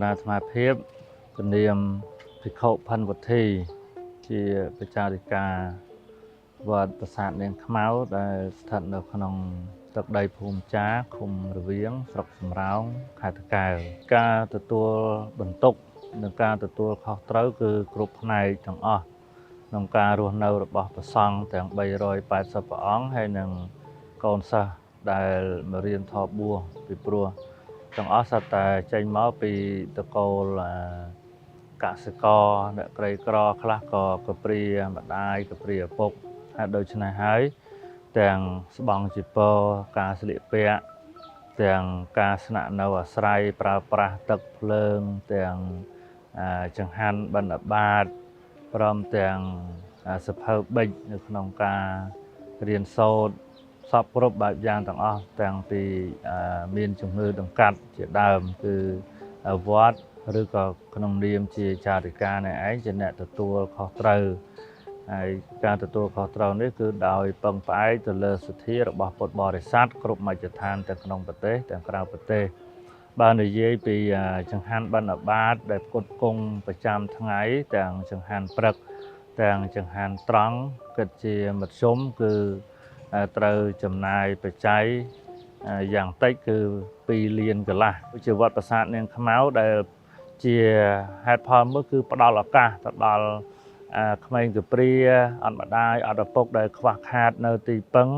ណាអាត្មាភាពពនាមភិក្ខុផិនវុទ្ធីជាបចារិកាវត្តប្រាសាទនាងខ្មៅដែលស្ថិតនៅក្នុងទឹកដីភូមិចាឃុំរវៀងស្រុកសំរោងខេត្តតាកែវការទទួលបន្ទុកនិងការទទួលខុសត្រូវគឺគ្រប់ផ្នែកទាំងអស់ក្នុងការរស់នៅរបស់ព្រះសង្ឃទាំង380ព្រះអង្គហើយនិងកូនសិស្សដែលមករៀនធម៌បួសពីព្រោះទាំងអស់សុទ្ធតែចេញមកពីតកូលកសិករអ្នកក្រីក្រខ្លះក៏កព្រាម្ដាយកព្រាឪពុកហើយដូច្នេះហើយទាំងស្បង់ជីពរការស្លៀកពាក់ទាំងការស្នាក់នៅអាស្រ័យប្រើប្រាស់ទឹកភ្លើងទាំងចង្ហាន់បិណ្ឌបាតព្រមទាំងសភៅបិចនៅក្នុងការរៀនសូត្រសពគ្រប់បែបយ៉ាងទាំងអស់ទាំងពីមានជំងឺដង្កាត់ជាដើមគឺវត្តឬក៏ក្នុងនាមជាចារិកាអ្នកឯងជាអ្នកទទួលខុសត្រូវហើយការទទួលខុសត្រូវនេះគឺដោយពឹងផ្អែកទៅលើសទ្ធារបស់ពុទ្ធបរិស័ទគ្រប់មជ្ឈដ្ឋានទាំងក្នុងប្រទេសទាំងក្រៅប្រទេសបើនិយាយពីចង្ហាន់បិណ្ឌបាតដែលផ្គត់ផ្គង់ប្រចាំថ្ងៃទាំងចង្ហាន់ព្រឹកទាំងចង្ហាន់ត្រង់គិតជាមធ្យមគឺត្រូវចំណាយបច្ច័យយ៉ាងតិចគឺ2លានកន្លះជាវត្តប្រាសាទនាងខ្មៅដែលជាហេតុផលមួយគឺផ្ដល់ឱកាសទៅដល់ក្មេងកព្រាអត់ម្ដាយអត់ឪពុកដែលខ្វះខាតនៅទីពឹង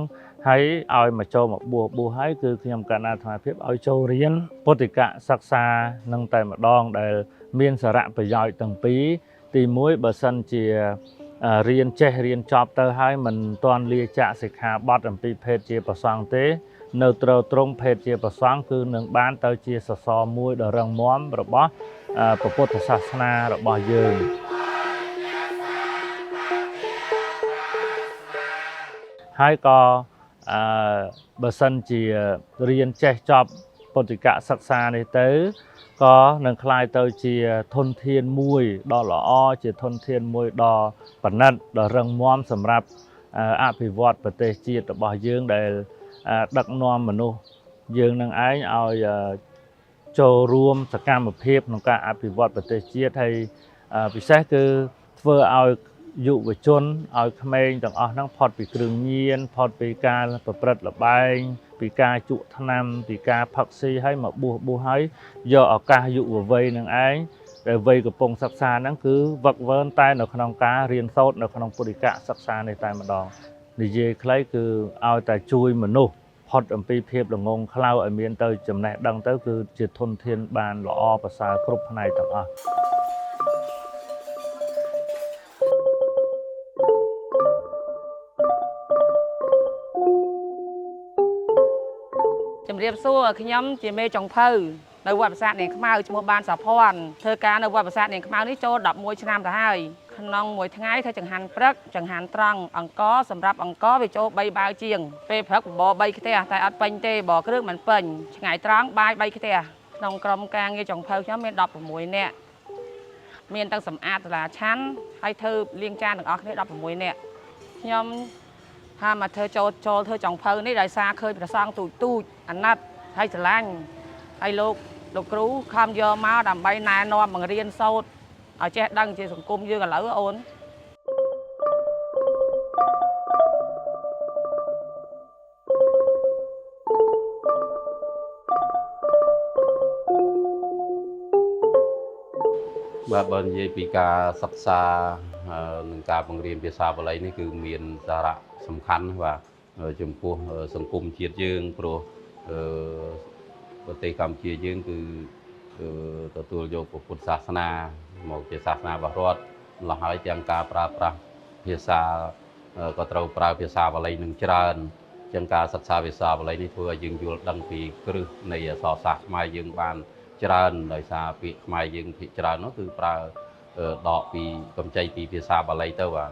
ហើយឲ្យមកចូលមកបួសបួសហើយគឺខ្ញុំកណ្ដាលអាត្មាភាពឲ្យចូលរៀនពុទ្ធិកសិក្សានឹងតែម្ដងដែលមានសារៈប្រយោជន៍ទាំងពីរទី1បើសិនជារៀនចេះរៀនចប់ទៅហើយមិនទាន់លាចាកសិក្ខាបទអំពីភេទជាព្រះសង្ឃទេនៅត្រូវត្រង់ភេទជាព្រះសង្ឃគឺនឹងបានទៅជាសសរមួយដ៏រឹងមាំរបស់ព្រះពុទ្ធសាសនារបស់យើងហើយក៏បើសិនជារៀនចេះចប់ពុទ្ធិកសិក្សានេះទៅក៏នឹងក្លាយទៅជាធនធានមួយដ៏ល្អជាធនធានមួយដ៏ប្រណិតដ៏រឹងមាំសម្រាប់អភិវឌ្ឍប្រទេសជាតិរបស់យើងដែលដឹកនាំមនុស្សយើងនឹងឯងឲ្យចូលរួមសកម្មភាពក្នុងការអភិវឌ្ឍប្រទេសជាតិហើយពិសេសគឺធ្វើឲ្យយុវជនឲ្យក្មេងទាំងអស់ហ្នឹងផុតពីគ្រឿងញៀនផុតពីការប្រព្រឹត្តល្បែងពីការជក់ថ្នាំពីការផឹកស៊ីហើយមកបួសបួសហើយយកឱកាសយុវវ័យនឹងឯងដែលវ័យកំពុងសិក្សាហ្នឹងគឺវឹកវើតែនៅក្នុងការរៀនសូត្រនៅក្នុងពុទ្ធិកសិក្សានេះតែម្ដងនិយាយខ្លីគឺឲ្យតែជួយមនុស្សផុតអំពីភាពល្ងង់ខ្លៅឲ្យមានទៅចំណេះដឹងទៅគឺជាធនធានបានល្អប្រសើរគ្រប់ផ្នែកទាំងអស់ជំរាបសួរខ្ញុំជាមេចុងភៅនៅវត្តប្រាសាទនាងខ្មៅឈ្មោះបានសាភ័ណ្ឌធ្វើការនៅវត្តប្រាសាទនាងខ្មៅនេះចូល11ឆ្នាំទៅហើយក្នុងមួយថ្ងៃធ្វើចង្ហាន់ព្រឹកចង្ហាន់ត្រង់អង្គសម្រាប់អង្គវាចូល3បាវជាងពេលព្រឹកបបរ3ខ្ទះតែអត់ពេញទេបរគ្រឿងមិនពេញថ្ងៃត្រង់បាយ3ខ្ទះក្នុងក្រុមការងារចុងភៅខ្ញុំមាន16នាក់មានទាំងសម្អាតសាលាឆាន់ហើយធ្វើលាងចានទាំងអស់គ្នា16នាក់ខ្ញុំថាមកធ្វើចូលធ្វើចុងភៅនេះដោយសារឃើញព្រះសង្ឃទូចទូចអាណិតហើយស្រឡាញ់ហើយលោកគ្រូខំយកមកដើម្បីណែនាំបង្រៀនសូត្រឲ្យចេះដឹងជាសង្គមយើងឥឡូវអូនបាទបើនិយាយពីការសិក្សានិងការបង្រៀនភាសាបាលីនេះគឺមានសារៈសំខាន់បាទចំពោះសង្គមជាតិយើងព្រោះប្រទេសកម្ពុជាយើងគឺទទួលយកពុទ្ធសាសនាមកជាសាសនារបស់រដ្ឋម្ល៉េះហើយទាំងការប្រើប្រាស់ភាសាក៏ត្រូវប្រើភាសាបាលីនឹងច្រើនចឹងការសិក្សាភាសាបាលីនេះធ្វើឲ្យយើងយល់ដឹងពីគ្រឹះនៃអក្សរសាស្ត្រខ្មែរយើងបានច្រើនដោយសារពាក្យខ្មែរយើងភាគច្រើននោះគឺប្រើដកពីកម្ចីពីភាសាបាលីទៅបាទ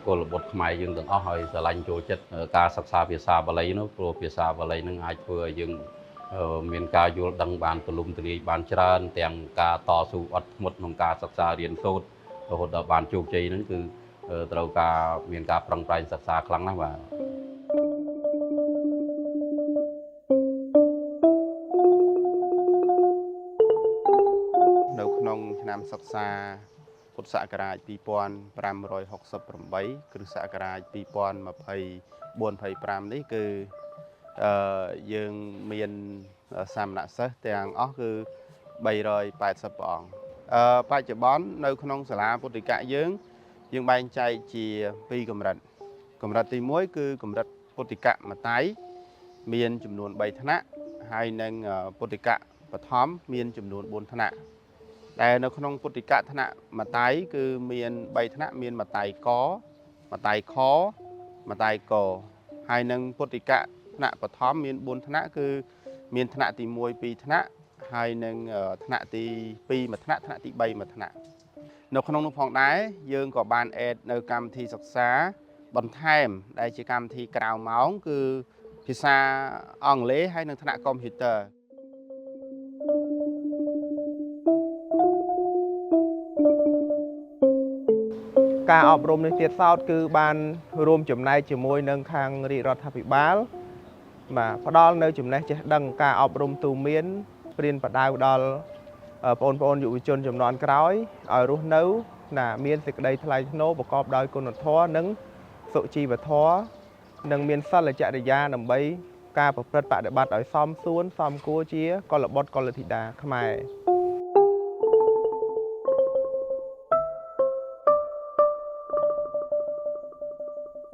កុលបុត្រខ្មែរយើងទាំងអស់ហើយស្រឡាញ់ចូលចិត្តការសិក្សាភាសាបាលីនោះព្រោះភាសាបាលីនឹងអាចធ្វើឲ្យយើងមានការយល់ដឹងបានទូលំទូលាយបានច្រើនទាំងការតស៊ូអត់ធ្មត់ក្នុងការសិក្សារៀនសូត្ររហូតដល់បានជោគជ័យហ្នឹងគឺត្រូវការមានការប្រឹងប្រែងសិក្សាខ្លាំងណាស់បាទ ឆ្នាំសិក្សាពុទ្ធសករាជ2568គ្រិស្តសករាជ2024 25នេះគឺអឺយើងមានសាមណសិស្សទាំងអស់គឺ380ព្រះអង្គអឺបច្ចុប្បន្ននៅក្នុងសាលាពុទ្ធិកៈយើង យើងបែងចែកជាពីរកម្រិត កម្រិតទី1គឺកម្រិតពុទ្ធិកៈមតៃមានចំនួន3ថ្នាក់ហើយនិងពុទ្ធិកៈបឋមមានចំនួន4ថ្នាក់ដែលនៅក្នុងពុទ្ធិកៈថ្នាក់មតៃគឺមាន3ថ្នាក់មានមតៃកមតៃខមតៃកហើយនិងពុទ្ធិកៈថ្នាក់បឋមមាន4ថ្នាក់គឺមានថ្នាក់ទី1 2ថ្នាក់ហើយនិងថ្នាក់ទី2មួយថ្នាក់ថ្នាក់ទី3មួយថ្នាក់នៅក្នុងនោះផងដែរយើងក៏បាន add នៅកម្មវិធីសិក្សាបន្ថែមដែលជាកម្មវិធីក្រៅម៉ោងគឺភាសាអង់គ្លេសហើយនិងថ្នាក់កុំព្យូទ័រ ការអប់រំនេះទៀតសោតគឺបានរួមចំណែកជាមួយនឹងខាងរាជរដ្ឋាភិបាលបាទផ្ដល់នៅចំណេះចេះដឹងការអប់រំទូមានព្រានបដៅដល់បងប្អូនយុវជនចំនួនក្រោយឲ្យរស់នៅណាមានសេចក្តីថ្លៃថ្នូរប្រកបដោយគុណធម៌និងសុជីវធម៌និងមានសិលចរិយាដើម្បីការប្រព្រឹត្តបដិបត្តិឲ្យសមសួនសមគួរជាកុលបុត្រកុលធីតាខ្មែរ។